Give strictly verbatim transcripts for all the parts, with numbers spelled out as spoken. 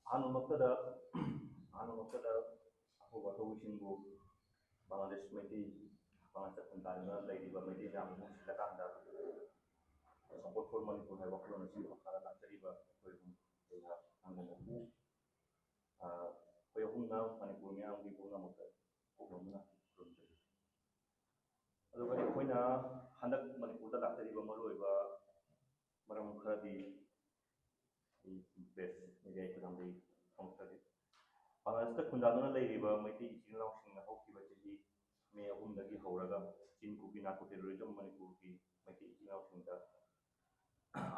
ꯑꯍꯥꯟꯕꯃꯛꯇꯗ ꯑꯍꯥꯟꯕꯃꯛꯇꯗ ꯑꯍꯧꯕ ꯑꯊꯧꯕꯁꯤꯡꯕꯨ ꯕꯪꯒ꯭ꯂꯥꯗꯦꯁ ꯃꯩꯇꯩ ꯕꯪꯒ꯭ꯂꯥꯗꯦꯁꯇ ꯈꯨꯟꯗꯥꯗꯨꯅ ꯂꯩꯔꯤꯕ ꯃꯩꯇꯩ ꯃꯌꯥꯝꯕꯨ ꯅꯨꯡꯁꯤꯜꯂꯀꯥꯟꯗ Support for Manipur ꯍꯥꯏꯕ ꯋꯥꯈꯜꯂꯣꯟ ꯑꯁꯤꯒꯤ ꯃꯈꯥꯗ ꯂꯥꯛꯆꯔꯤꯕ ꯑꯩꯈꯣꯏ ꯑꯍꯨꯝ ꯑꯩꯍꯥꯛ ꯊꯥꯡꯒ ꯃꯄꯨ, ꯑꯩꯈꯣꯏ ꯑꯍꯨꯝꯅ ꯃꯅꯤꯄꯨꯔ ꯃꯤꯌꯥꯝꯒꯤ ꯄꯨꯝꯅꯃꯛꯇ ꯄꯨꯝꯅꯃꯛꯅ ꯈꯨꯔꯨꯝꯖꯔꯤ꯫ ꯑꯗꯨꯒ ꯑꯩꯈꯣꯏꯅ ꯍꯟꯗꯛ ꯃꯅꯤꯄꯨꯔꯗ ꯂꯥꯛꯆꯔꯤꯕ ꯃꯔꯨꯑꯣꯏꯕ ꯃꯔꯝ ꯈꯔꯗꯤ ꯑꯩ ꯄ꯭ꯔꯦꯁ ꯃꯦꯗꯤꯌꯥꯒꯤ ꯈꯨꯠꯊꯥꯡꯗꯒꯤ ꯐꯣꯡꯗꯣꯛꯆꯔꯤ꯫ ꯕꯪꯒ꯭ꯂꯥꯗꯦꯁꯇ ꯈꯨꯟꯗꯥꯗꯨꯅ ꯂꯩꯔꯤꯕ ꯃꯩꯇꯩ ꯏꯆꯤꯜ ꯏꯅꯥꯎꯁꯤꯡꯅ ꯍꯧꯈꯤꯕ ꯆꯍꯤ ꯃꯦ ꯑꯍꯨꯝꯗꯒꯤ ꯍꯧꯔꯒ ꯆꯤꯟ ꯀꯨꯀꯤ ꯅꯥꯔꯀꯣ ꯇꯦꯔꯣꯔꯤꯖꯝ ꯃꯅꯤꯄꯨꯔꯒꯤ ꯃꯩꯇꯩ ꯏꯆꯤꯜ ꯏꯅꯥꯎꯁꯤꯡꯗ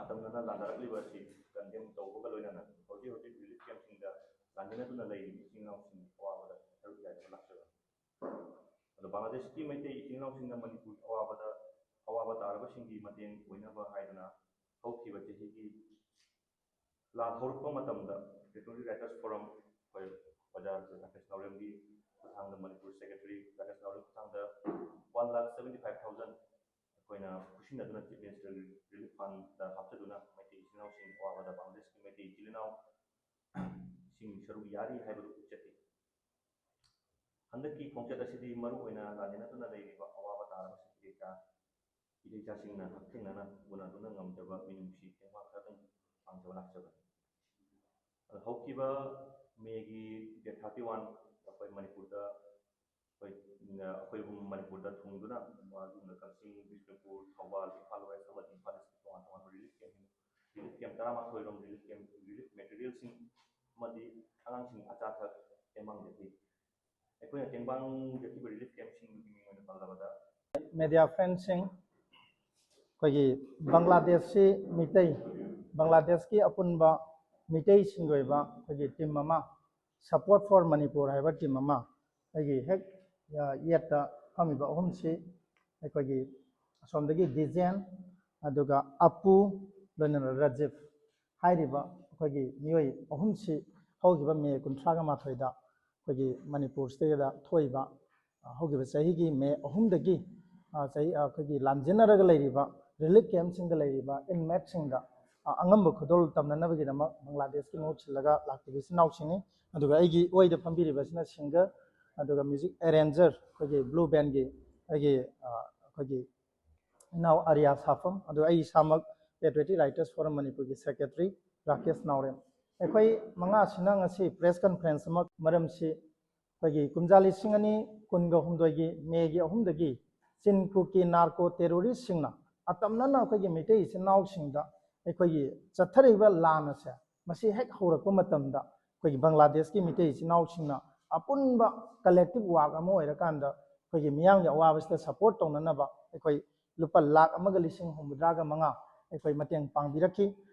ꯑꯇꯝꯅꯅ ꯂꯥꯟꯗꯥꯔꯛꯂꯤꯕ ꯑꯁꯤ ꯀꯟꯗꯦꯝ ꯇꯧꯕꯒ ꯂꯣꯏꯅꯅ ꯍꯧꯖꯤꯛ ꯍꯧꯖꯤꯛ ꯔꯤꯂꯤꯐ ꯀꯦꯝꯞꯁꯤꯡꯗ ꯂꯥꯟꯃꯤꯟꯅꯗꯨꯅ ꯂꯩꯔꯤꯕ ꯏꯆꯤꯜ ꯏꯅꯥꯎꯁꯤꯡꯒꯤ ꯑꯋꯥꯕꯗ ꯁꯔꯨꯛ ꯌꯥꯏꯗꯨꯅ ꯂꯥꯛꯆꯕꯅꯤ꯫ ꯑꯗꯣ ꯕꯪꯒ꯭ꯂꯥꯗꯦꯁꯀꯤ ꯃꯩꯇꯩ ꯏꯆꯤꯜ ꯏꯅꯥꯎꯁꯤꯡꯅ ꯃꯅꯤꯄꯨꯔꯒꯤ ꯑꯋꯥꯕꯗ ꯑꯋꯥꯕ ꯇꯥꯔꯕꯁꯤꯡꯒꯤ ꯃꯇꯦꯡ ꯑꯣꯏꯅꯕ ꯍꯥꯏꯗꯨꯅ ꯍꯧꯈꯤꯕ ꯆꯍꯤꯒꯤ ꯂꯥꯟ ꯍꯧꯔꯛꯄ ꯃꯇꯝꯗ Patriotic Writers Forum ꯑꯩꯈꯣꯏ ꯑꯣꯖꯥ ꯔꯥꯀꯦꯁ ꯅꯥꯎꯔꯦꯝꯒꯤ ꯈꯨꯠꯊꯥꯡꯗ, ꯃꯅꯤꯄꯨꯔ ꯁꯦꯀ꯭ꯔꯦꯇꯔꯤ ꯔꯥꯀꯦꯁ ꯅꯥꯎꯔꯦꯝꯒꯤ ꯈꯨꯠꯊꯥꯡꯗ one lakh seventy five thousand ꯑꯩꯈꯣꯏꯅ ꯈꯨꯠꯁꯤꯟꯅꯗꯨꯅ ꯆꯤꯐ ꯃꯤꯅꯤꯁꯇꯔꯒꯤ ꯔꯤꯂꯤꯐ ꯐꯟꯗ ꯍꯥꯞꯆꯗꯨꯅ ꯃꯩꯇꯩ ꯏꯆꯤꯜ ꯏꯅꯥꯎꯁꯤꯡꯒꯤ ꯑꯋꯥꯕꯗ ꯕꯪꯒ꯭ꯂꯥꯗꯦꯁꯀꯤ ꯃꯩꯇꯩ ꯏꯆꯤꯜ ꯏꯅꯥꯎꯁꯤꯡ ꯁꯔꯨꯛ ꯌꯥꯔꯤ ꯍꯥꯏꯕꯗꯨ ꯎꯠꯆꯈꯤ꯫ ꯍꯟꯗꯛꯀꯤ ꯈꯣꯡꯆꯠ ꯑꯁꯤꯗꯤ ꯃꯔꯨꯑꯣꯏꯅ ꯂꯥꯟꯖꯦꯟꯅꯗꯨꯅ ꯂꯩꯔꯤꯕ ꯑꯋꯥꯕ ꯇꯥꯔꯕꯁꯤꯡ ꯏꯆꯥ ꯏꯆꯥꯁꯤꯡꯅ ꯍꯛꯊꯦꯡꯅꯅ ꯎꯅꯗꯨꯅ ꯉꯝꯗꯕ ꯃꯤꯅꯨꯡꯁꯤ ꯇꯦꯡꯕꯥꯡ ꯈꯔꯗꯪ ꯄꯥꯡꯖꯕ ꯂꯥꯛꯆꯕꯅꯤ꯫ ꯑꯗꯣ ꯍꯧꯈꯤꯕ ꯃꯦꯒꯤ ꯗꯦꯠ ꯊꯥꯔꯇꯤ ꯋꯥꯟ ꯑꯩꯈꯣꯏ ꯃꯅꯤꯄꯨꯔꯗ ꯑꯩꯈꯣꯏ ꯑꯩꯈꯣꯏ ꯑꯍꯨꯝ ꯃꯅꯤꯄꯨꯔꯗ ꯊꯨꯡꯗꯨꯅ ꯃꯗꯨꯅ ꯀꯛꯆꯤꯡ, ꯕꯤꯁꯅꯨꯄꯨꯔ, ꯊꯧꯕꯥꯜ, ꯏꯝꯐꯥꯜ ꯋꯦꯁ ꯑꯃꯗꯤ ꯏꯝꯐꯥꯜ ꯏꯁꯀꯤ ꯇꯣꯉꯥꯟ ꯇꯣꯉꯥꯟꯕ ꯔꯤꯂꯤꯐ ꯀꯦꯝꯞ ꯔꯤꯂꯤꯐ ꯀꯦꯝꯞ ꯇꯔꯥꯃꯥꯊꯣꯏ ꯔꯣꯝ ꯔꯤꯂꯤꯐ ꯀꯦꯝꯞ ꯔꯤꯂꯤꯐ ꯃꯦꯇꯔꯤꯌꯦꯜꯁꯤꯡ ꯑꯃꯗꯤ ꯑꯉꯥꯡꯁꯤꯡ ꯑꯆꯥ ꯑꯊꯛ ꯇꯦꯡꯕꯥꯡꯖꯈꯤ꯫ ꯑꯩꯈꯣꯏꯅ ꯇꯦꯡꯕꯥꯡꯖꯈꯤꯕ ꯔꯤꯂꯤꯐ ꯀꯦꯝꯞꯁꯤꯡꯗꯨꯒꯤ ꯃꯤꯡ ꯑꯣꯏꯅ ꯄꯜꯂꯕꯗ, ꯃꯦꯗꯤꯌꯥ ꯐ꯭ꯔꯦꯟꯁꯤꯡ, ꯑꯩꯈꯣꯏꯒꯤ ꯕꯪꯒ꯭ꯂꯥꯗꯦꯁꯁꯤ ꯃꯤꯇꯩ, ꯕꯪꯒ꯭ꯂꯥꯗꯦꯁꯀꯤ ꯑꯄꯨꯟꯕ ꯃꯤꯇꯩꯁꯤꯡꯒꯤ ꯑꯣꯏꯕ ꯑꯩꯈꯣꯏꯒꯤ ꯇꯤꯝ ꯑꯃ, Support for Manipur ꯍꯥꯏꯕ ꯇꯤꯝ ꯑꯃ, ꯑꯩꯒꯤ ꯍꯦꯛ, ꯑ, ꯌꯦꯠꯇ ꯐꯝꯃꯤꯕ ꯑꯍꯨꯝꯁꯤ ꯑꯩꯈꯣꯏꯒꯤ ꯑꯁꯣꯝꯗꯒꯤ ꯗꯤꯖꯦꯟ, ꯑꯗꯨꯒ ꯑꯄꯨ, ꯂꯣꯏꯅꯅ ꯔꯥꯖꯤꯕ ꯍꯥꯏꯔꯤꯕ ꯑꯩꯈꯣꯏꯒꯤ ꯃꯤꯑꯣꯏ ꯑꯍꯨꯝꯁꯤ ꯍꯧꯈꯤꯕ ꯃꯦ ꯀꯨꯟꯊ꯭ꯔꯥꯒ ꯃꯥꯊꯣꯏꯗ ꯑꯩꯈꯣꯏꯒꯤ ꯃꯅꯤꯄꯨꯔꯁꯤꯗ ꯊꯣꯛꯏꯕ, ꯑ, ꯍꯧꯈꯤꯕ ꯆꯍꯤꯒꯤ ꯃꯦ ꯑꯍꯨꯝꯗꯒꯤ, ꯑ, ꯆꯍꯤ, ꯑ, ꯑꯩꯈꯣꯏꯒꯤ ꯂꯥꯟꯖꯦꯟꯅꯔꯒ ꯂꯩꯔꯤꯕ ꯔꯤꯂꯤꯐ ꯀꯦꯝꯞꯁꯤꯡꯗ ꯂꯩꯔꯤꯕ ꯏꯟꯃꯦꯠꯁꯤꯡꯗ ꯑ, ꯑꯉꯝꯕ ꯈꯨꯗꯣꯜ ꯇꯝꯅꯅꯕꯒꯤꯗꯃꯛ ꯕꯪꯒ꯭ꯂꯥꯗꯦꯁꯀꯤ ꯃꯍꯨꯠ ꯁꯤꯜꯂꯒ ꯂꯥꯛꯂꯤꯕ ꯏꯆꯤꯟ ꯏꯅꯥꯎꯁꯤꯡꯅꯤ꯫ ꯑꯗꯨꯒ ꯑꯩꯒꯤ ꯑꯣꯏꯗ ꯐꯝꯕꯤꯔꯤꯕꯁꯤꯅ singer, ꯑꯗꯨꯒ music arranger, ꯑꯩꯈꯣꯏꯒꯤ blue bandꯒꯤ ꯑꯩꯒꯤ, ꯑ, ꯑꯩꯈꯣꯏꯒꯤ ꯏꯅꯥꯎ ꯑꯔꯤꯌꯥ ꯁꯥꯐꯝ, ꯑꯗꯨꯒ ꯑꯩ ꯏꯁꯥꯃꯛ Patriotic Writers Forum ꯃꯅꯤꯄꯨꯔꯒꯤ secretary ꯔꯥꯀꯦꯁ ꯅꯥꯎꯔꯦꯝ꯫ ꯑꯩꯈꯣꯏ ꯃꯉꯥꯁꯤꯅ ꯉꯁꯤ press conference ꯑꯃ, ꯃꯔꯝꯁꯤ ꯑꯩꯈꯣꯏꯒꯤ ꯀꯨꯝꯖꯥ ꯂꯤꯁꯤꯡ ꯑꯅꯤ ꯀꯨꯟꯒ ꯍꯨꯝꯗꯣꯏꯒꯤ ꯃꯦꯒꯤ ꯑꯍꯨꯝꯗꯒꯤ ꯆꯤꯟ ꯀꯨꯀꯤ narco terroristꯁꯤꯡꯅ ꯑꯇꯝꯅꯅ ꯑꯩꯈꯣꯏꯒꯤ ꯃꯩꯇꯩ ꯏꯆꯤꯟ ꯏꯅꯥꯎꯁꯤꯡꯗ ꯑꯩꯈꯣꯏꯒꯤ ꯆꯠꯊꯔꯛꯏꯕ ꯂꯥꯟ ꯑꯁꯦ, ꯃꯁꯤ ꯍꯦꯛ ꯍꯧꯔꯛꯄ ꯃꯇꯝꯗ ꯑꯩꯈꯣꯏꯒꯤ ꯕꯪꯒ꯭ꯂꯥꯗꯦꯁꯀꯤ ꯃꯤꯇꯩ ꯏꯆꯤꯟ ꯏꯅꯥꯎꯁꯤꯡꯅ ꯑꯄꯨꯟꯕ collective work ꯑꯃ ꯑꯣꯏꯔꯀꯥꯟꯗ ꯑꯩꯈꯣꯏꯒꯤ ꯃꯤꯌꯥꯝꯒꯤ ꯑꯋꯥꯕꯁꯤꯗ support ꯇꯧꯅꯅꯕ ꯑꯩꯈꯣꯏ ꯂꯨꯄꯥ ꯂꯥꯈ ꯑꯃꯒ ꯂꯤꯁꯤꯡ ꯍꯨꯝꯐꯨꯇꯔꯥꯒ ꯃꯉꯥ ꯑꯩꯈꯣꯏ ꯃꯇꯦꯡ ꯄꯥꯡꯕꯤꯔꯛꯈꯤ꯫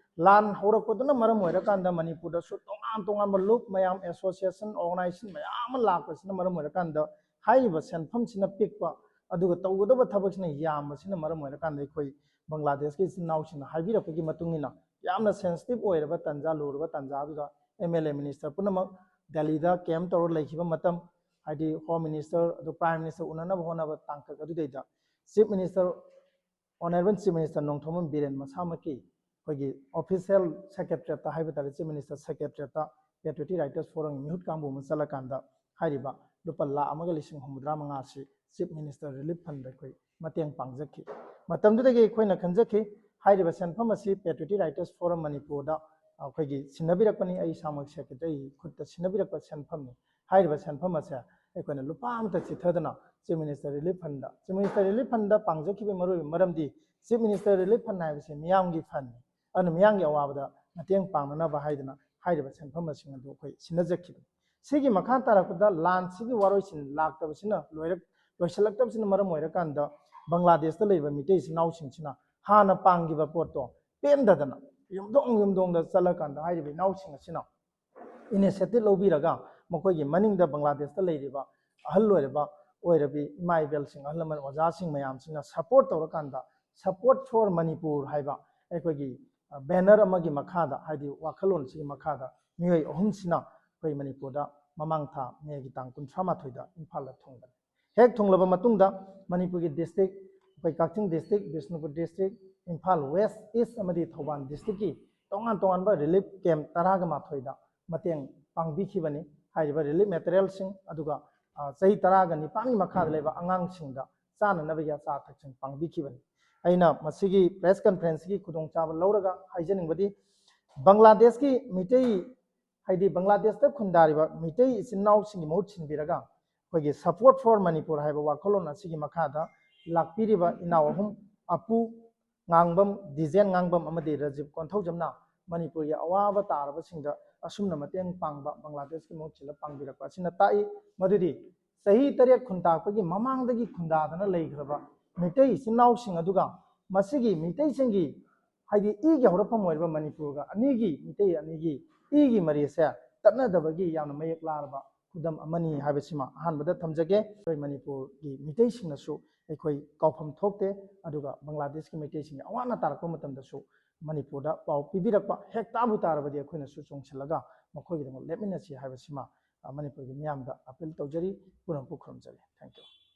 ꯂꯥꯟ ꯍꯧꯔꯛꯄꯗꯨꯅ ꯃꯔꯝ ꯑꯣꯏꯔꯀꯥꯟꯗ ꯃꯅꯤꯄꯨꯔꯗꯁꯨ ꯇꯣꯉꯥꯟ ꯇꯣꯉꯥꯟꯕ ꯂꯨꯞ ꯃꯌꯥꯝ, association, organization ꯃꯌꯥꯝ ꯑꯃ ꯂꯥꯛꯄꯁꯤꯅ ꯃꯔꯝ ꯑꯣꯏꯔꯀꯥꯟꯗ ꯍꯥꯏꯔꯤꯕ ꯁꯦꯟꯐꯝꯁꯤꯅ ꯄꯤꯛꯄ, ꯑꯗꯨꯒ ꯇꯧꯒꯗꯕ ꯊꯕꯛꯁꯤꯅ ꯌꯥꯝꯕꯁꯤꯅ ꯃꯔꯝ ꯑꯣꯏꯔꯀꯥꯟꯗ ꯑꯩꯈꯣꯏ ꯕꯪꯒ꯭ꯂꯥꯗꯦꯁꯀꯤ ꯏꯆꯤꯟ ꯏꯅꯥꯎꯁꯤꯡꯅ ꯍꯥꯏꯕꯤꯔꯛꯄꯒꯤ ꯃꯇꯨꯡ ꯏꯟꯅ ꯌꯥꯝꯅ sensitive ꯑꯣꯏꯔꯕ ꯇꯥꯟꯖꯥ, ꯂꯨꯔꯕ ꯇꯥꯟꯖꯥ ꯑꯗꯨꯗ M L A minister ꯄꯨꯝꯅꯃꯛ ꯗꯦꯜꯂꯤꯗ camp ꯇꯧꯔ ꯂꯩꯈꯤꯕ ꯃꯇꯝ, ꯍꯥꯏꯗꯤ Home Minister ꯑꯗꯨ Prime Minister ꯎꯅꯅꯕ ꯍꯣꯠꯅꯕ ꯇꯥꯡꯀꯛ ꯑꯗꯨꯗꯩꯗ Chief Minister, Honourable Chief Minister Nongthombam Biren ꯃꯁꯥꯃꯛꯀꯤ ꯑꯩꯈꯣꯏꯒꯤ official secretariatꯇ ꯍꯥꯏꯕ ꯇꯥꯔꯦ, Chief Minister secretariatꯇ Patriotic Writers Forumꯒꯤ ꯃꯤꯍꯨꯠ ꯀꯥꯡꯕꯨ ꯑꯃ ꯆꯠꯂꯀꯥꯟꯗ ꯍꯥꯏꯔꯤꯕ ꯂꯨꯄꯥ ꯂꯥꯈ ꯑꯃꯒ ꯂꯤꯁꯤꯡ ꯍꯨꯝꯐꯨꯇꯔꯥ ꯃꯉꯥ ꯑꯁꯤ Chief Minister Relief Fundꯗ ꯑꯩꯈꯣꯏ ꯃꯇꯦꯡ ꯄꯥꯡꯖꯈꯤ꯫ ꯃꯇꯝꯗꯨꯗꯒꯤ ꯑꯩꯈꯣꯏꯅ ꯈꯟꯖꯈꯤ, ꯍꯥꯏꯔꯤꯕ ꯁꯦꯟꯐꯝ ꯑꯁꯤ Patriotic Writers Forum ꯃꯅꯤꯄꯨꯔꯗ ꯑꯩꯈꯣꯏꯒꯤ ꯁꯤꯟꯅꯕꯤꯔꯛꯄꯅꯤ, ꯑꯩ ꯏꯁꯥꯃꯛ secretary ꯈꯨꯠꯇ ꯁꯤꯟꯅꯕꯤꯔꯛꯄ ꯁꯦꯟꯐꯝꯅꯤ꯫ ꯍꯥꯏꯔꯤꯕ ꯁꯦꯟꯐꯝ ꯑꯁꯦ ꯑꯩꯈꯣꯏꯅ ꯂꯨꯄꯥ ꯑꯃꯇ ꯆꯤꯊꯗꯅ Chief Minister Relief Fundꯗ, Chief Minister Relief Fundꯗ ꯄꯥꯡꯖꯈꯤꯕꯒꯤ ꯃꯔꯨꯑꯣꯏꯕ ꯃꯔꯝꯗꯤ Chief Minister Relief Fund ꯍꯥꯏꯕꯁꯤ ꯃꯤꯌꯥꯝꯒꯤ fundꯅꯤ꯫ ꯑꯗꯨꯅ ꯃꯤꯌꯥꯝꯒꯤ ꯑꯋꯥꯕꯗ ꯃꯇꯦꯡ ꯄꯥꯡꯅꯅꯕ ꯍꯥꯏꯗꯅ ꯍꯥꯏꯔꯤꯕ ꯁꯦꯟꯐꯝ ꯑꯁꯤꯡ ꯑꯗꯨ ꯑꯩꯈꯣꯏ ꯁꯤꯟꯅꯖꯈꯤꯕꯅꯤ꯫ ꯁꯤꯒꯤ ꯃꯈꯥ ꯇꯥꯔꯛꯄꯗ ꯂꯥꯟꯁꯤꯒꯤ ꯋꯥꯔꯣꯏꯁꯤꯟ ꯂꯥꯛꯇꯕꯁꯤꯅ ꯂꯣꯏꯔꯛ-, ꯂꯣꯏꯁꯤꯜꯂꯛꯇꯕꯁꯤꯅ ꯃꯔꯝ ꯑꯣꯏꯔꯀꯥꯟꯗ ꯕꯪꯒ꯭ꯂꯥꯗꯦꯁꯇ ꯂꯩꯕ ꯃꯤꯇꯩ ꯏꯆꯤꯟ ꯏꯅꯥꯎꯁꯤꯡꯁꯤꯅ ꯍꯥꯟꯅ ꯄꯥꯡꯈꯤꯕ ꯄꯣꯠꯇꯣ ꯄꯦꯟꯗꯗꯅ ꯌꯨꯝꯊꯣꯡ ꯌꯨꯝꯊꯣꯡꯗ ꯆꯠꯂꯀꯥꯟꯗ ꯍꯥꯏꯔꯤꯕ ꯏꯅꯥꯎꯁꯤꯡ ꯑꯁꯤꯅ initiative ꯂꯧꯕꯤꯔꯒ ꯃꯈꯣꯏꯒꯤ ꯃꯅꯤꯡꯗ ꯕꯪꯒ꯭ꯂꯥꯗꯦꯁꯇ ꯂꯩꯔꯤꯕ ꯑꯍꯜ ꯑꯣꯏꯔꯕ, ꯑꯣꯏꯔꯕꯤ ꯏꯃꯥ ꯏꯕꯦꯜꯁꯤꯡ, ꯑꯍꯜ ꯂꯃꯟ ꯑꯣꯖꯥꯁꯤꯡ ꯃꯌꯥꯝꯁꯤꯅ support ꯇꯧꯔꯀꯥꯟꯗ Support for Manipur ꯍꯥꯏꯕ ꯑꯩꯈꯣꯏꯒꯤ, ꯑ, banner ꯑꯃꯒꯤ ꯃꯈꯥꯗ, ꯍꯥꯏꯗꯤ ꯋꯥꯈꯜꯂꯣꯟꯁꯤꯒꯤ ꯃꯈꯥꯗ ꯃꯤꯑꯣꯏ ꯑꯍꯨꯝꯁꯤꯅ ꯑꯩꯈꯣꯏ ꯃꯅꯤꯄꯨꯔꯗ ꯃꯃꯥꯡ ꯊꯥ ꯃꯦꯒꯤ ꯇꯥꯡ ꯀꯨꯟꯊ꯭ꯔꯥ ꯃꯥꯊꯣꯏꯗ ꯏꯝꯐꯥꯜꯗ ꯊꯨꯡꯕꯅꯤ꯫ ꯍꯦꯛ ꯊꯨꯡꯂꯕ ꯃꯇꯨꯡꯗ ꯃꯅꯤꯄꯨꯔꯒꯤ district, ꯑꯩꯈꯣꯏ Kakching district, Bishnupur district, Imphal west, east ꯑꯃꯗꯤ ꯊꯧꯕꯥꯜ ꯗꯤꯁꯇ꯭ꯔꯤꯛꯀꯤ ꯇꯣꯉꯥꯟ ꯇꯣꯉꯥꯟꯕ ꯔꯤꯂꯤꯐ ꯀꯦꯝꯞ ꯇꯔꯥꯒ ꯃꯥꯊꯣꯏꯗ ꯃꯇꯦꯡ ꯄꯥꯡꯕꯤꯈꯤꯕꯅꯤ꯫ ꯍꯥꯏꯔꯤꯕ ꯔꯤꯂꯤꯐ ꯃꯦꯇꯔꯤꯌꯦꯜꯁꯤꯡ ꯑꯗꯨꯒ, ꯑ, ꯆꯍꯤ ꯇꯔꯥꯒ ꯅꯤꯄꯥꯟꯒꯤ ꯃꯈꯥꯗ ꯂꯩꯕ ꯑꯉꯥꯡꯁꯤꯡꯗ ꯆꯥꯅꯅꯕꯒꯤ ꯑꯆꯥ ꯑꯊꯛꯁꯤꯡ ꯄꯥꯡꯕꯤꯈꯤꯕꯅꯤ꯫ ꯑꯩꯅ ꯃꯁꯤꯒꯤ ꯄ꯭ꯔꯦꯁ ꯀꯟꯐꯔꯦꯟꯁꯀꯤ ꯈꯨꯗꯣꯡꯆꯥꯕ ꯂꯧꯔꯒ ꯍꯥꯏꯖꯅꯤꯡꯕꯗꯤ, ꯕꯪꯒ꯭ꯂꯥꯗꯦꯁꯀꯤ ꯃꯤꯇꯩ, ꯍꯥꯏꯗꯤ ꯕꯪꯒ꯭ꯂꯥꯗꯦꯁꯇ ꯈꯨꯟꯗꯥꯔꯤꯕ ꯃꯤꯇꯩ ꯏꯆꯤꯟ ꯏꯅꯥꯎꯁꯤꯡꯒꯤ ꯃꯍꯨꯠ ꯁꯤꯟꯕꯤꯔꯒ, ꯑꯩꯈꯣꯏꯒꯤ Support for Manipur ꯍꯥꯏꯕ ꯋꯥꯈꯜꯂꯣꯟ ꯑꯁꯤꯒꯤ ꯃꯈꯥꯗ ꯂꯥꯛꯄꯤꯔꯤꯕ ꯏꯅꯥꯎ ꯑꯍꯨꯝ, ꯑꯄꯨ ꯉꯥꯡꯕꯝ, ꯗꯤꯖꯦꯟ ꯉꯥꯡꯕꯝ ꯑꯃꯗꯤ ꯔꯥꯖꯤꯕ ꯀꯣꯟꯊꯧꯖꯝꯅ ꯃꯅꯤꯄꯨꯔꯒꯤ ꯑꯋꯥꯕ ꯇꯥꯔꯕꯁꯤꯡꯗ ꯑꯁꯨꯝꯅ ꯃꯇꯦꯡ ꯄꯥꯡꯕ, ꯕꯪꯒ꯭ꯂꯥꯗꯦꯁꯀꯤ ꯃꯍꯨꯠ ꯁꯤꯜꯂ ꯄꯥꯡꯕꯤꯔꯛꯄ ꯑꯁꯤꯅ ꯇꯥꯛꯏ ꯃꯗꯨꯗꯤ ꯆꯍꯤ ꯇꯔꯦꯠ ꯈꯨꯟꯇꯥꯛꯄꯒꯤ ꯃꯃꯥꯡꯗꯒꯤ ꯈꯨꯟꯗꯥꯗꯅ ꯂꯩꯈ꯭ꯔꯕ ꯃꯤꯇꯩ ꯏꯆꯤꯟ ꯏꯅꯥꯎꯁꯤꯡ ꯑꯗꯨꯒ ꯃꯁꯤꯒꯤ ꯃꯤꯇꯩꯁꯤꯡꯒꯤ, ꯍꯥꯏꯗꯤ ꯏꯒꯤ ꯍꯧꯔꯛꯐꯝ ꯑꯣꯏꯔꯤꯕ ꯃꯅꯤꯄꯨꯔꯒ ꯑꯅꯤꯒꯤ, ꯃꯤꯇꯩ ꯑꯅꯤꯒꯤ ꯏꯒꯤ ꯃꯔꯤꯁꯦ ꯇꯠꯅꯗꯕꯒꯤ ꯌꯥꯝꯅ ꯃꯌꯦꯛ ꯂꯥꯔꯕ ꯈꯨꯗꯝ ꯑꯃꯅꯤ ꯍꯥꯏꯕꯁꯤꯃ ꯑꯍꯥꯟꯕꯗ ꯊꯝꯖꯒꯦ꯫ ꯑꯩꯈꯣꯏ ꯃꯅꯤꯄꯨꯔꯒꯤ ꯃꯤꯇꯩꯁꯤꯡꯅꯁꯨ ꯑꯩꯈꯣꯏ ꯀꯥꯎꯐꯝ ꯊꯣꯛꯇꯦ, ꯑꯗꯨꯒ ꯕꯪꯒ꯭ꯂꯥꯗꯦꯁꯀꯤ ꯃꯤꯇꯩꯁꯤꯡꯒꯤ ꯑꯋꯥ ꯑꯅꯥ ꯇꯥꯔꯛꯄ ꯃꯇꯝꯗꯁꯨ ꯃꯅꯤꯄꯨꯔꯗ ꯄꯥꯎ ꯄꯤꯕꯤꯔꯛꯄ ꯍꯦꯛ ꯇꯥꯕꯨ ꯇꯥꯔꯕꯗꯤ ꯑꯩꯈꯣꯏꯅꯁꯨ ꯆꯣꯡꯁꯤꯜꯂꯒ ꯃꯈꯣꯏꯒꯤꯗꯃꯛ ꯂꯦꯞꯃꯤꯟꯅꯁꯤ ꯍꯥꯏꯕꯁꯤꯃ, ꯑ, ꯃꯅꯤꯄꯨꯔꯒꯤ ꯃꯤꯌꯥꯝꯗ ꯑꯄꯤꯜ ꯇꯧꯖꯔꯤ꯫ ꯄꯨꯝꯅꯃꯛꯄꯨ ꯈꯨꯔꯨꯝꯖꯔꯤ꯫ Thank you꯫